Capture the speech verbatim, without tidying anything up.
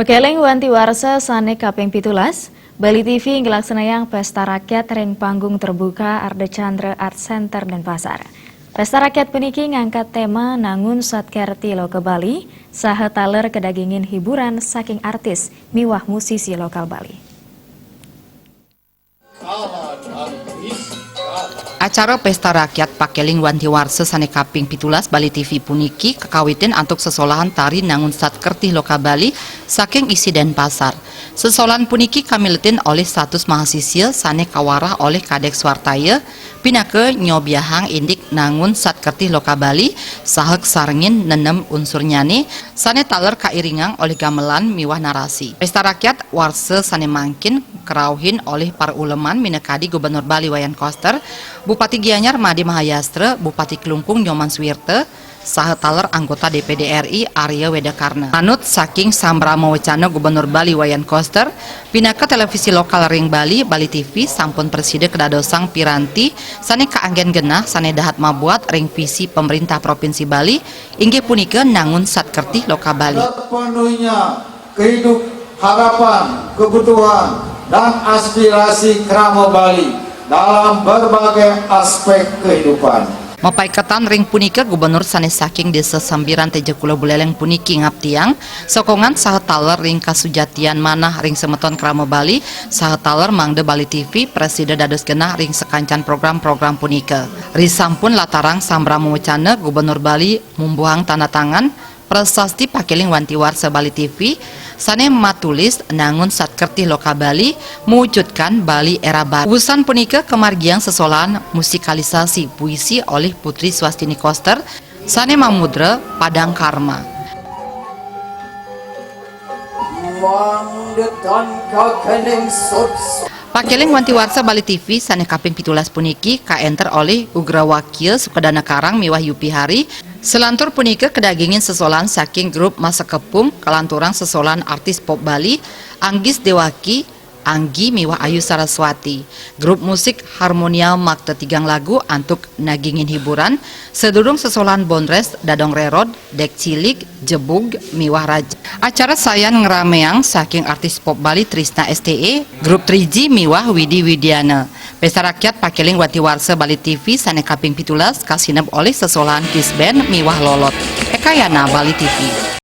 Kèlèng wanti warsa sané kaping pitulas, Bali T V nglaksanayang pésta rakyat ring panggung terbuka Ardha Candra Art Center Denpasar. Pésta rakyat puniki ngangkat téma Nangun Satkerthi Loka Bali, saha taler kadagingin hiburan saking artis miwah musisi lokal Bali. Acara pésta rakyat pakèlèng wanti warsa sané kaping pitulas Bali T V puniki kakawitin antuk sesolahan tari Nangun Satkerthi Loka Bali saking isi Denpasar. Sesolahan puniki kamiletin olih satus mahasisya sané kawarah olih Kadek Swartaya, pinaka nyobiahang indik Nangun Satkerthi Loka Bali saha kasarengin nenem unsurnyané, sané taler kairingang olih gamelan miwah narasi. Pésta rakyat warsa sané mangkin karauhin olih para uleman minakadi Gubernur Bali Wayan Koster, Bupati Gianyar Made Mahayastra, Bupati Klungkung Nyoman Suwirta, saha taler anggota D P D R I Arya Weda Karna. Manut saking sambrama wecana Gubernur Bali Wayan Koster, pinaka televisi lokal ring Bali, Bali T V sampun prasida kadadosang piranti sané kaanggén genah sané dahat mabuat ring visi Pemerintah Provinsi Bali, inggih punika Nangun Satkerthi Loka Bali. Terpenuhinya kehidup harapan, kebutuhan, dan aspirasi krama Bali dalam berbagai aspek kehidupan. Mapaiketan ring punika, Gubernur sané saking Désa Sambiran Tejakula Buleleng puniki ngaptiang sokongan saha taler ring kasujatian manah ring semeton krama Bali, saha taler mangda Bali T V prasida dados genah ring sakancan program-program punika. Risampun latarang sambrama wecana, Gubernur Bali mumbuhang tanda tangan Prasasti Pakèlèng Wanti Warsa Bali T V sané matulis Nangun Satkerthi Loka Bali, mewujudkan Bali era baru. Wusan punika kamargiang sesolahan musikalisasi puisi olih Putri Swastini Koster sané mamudra Padang Karma. Pakèlèng Wanti Warsa Bali T V sané kaping pitulas puniki kaénter olih Ugrawakya Sukadana Karang miwah Yupi Hari. Salantur punika kadagingin sesolahan saking grup Masa Kepung, kalanturang sesolahan artis pop Bali, Anggis Dewaki, Anggi miwah Ayu Saraswati. Grup musik Harmonia makta tigang lagu antuk nagingin hiburan, sadurung sesolahan Bondres, Dadong Rerod, Dék Cilik, Jebug, miwah Raja. Acara sayan ngraméang saking artis pop Bali Trisna S T E, grup Tri G miwah Widi Widiana. Pésta rakyat Pakèlèng Wanti Warsa Bali T V sané kaping pitulas kasineb olih sesolahan Kiss Band miwah Lolot. Ekayana Bali T V.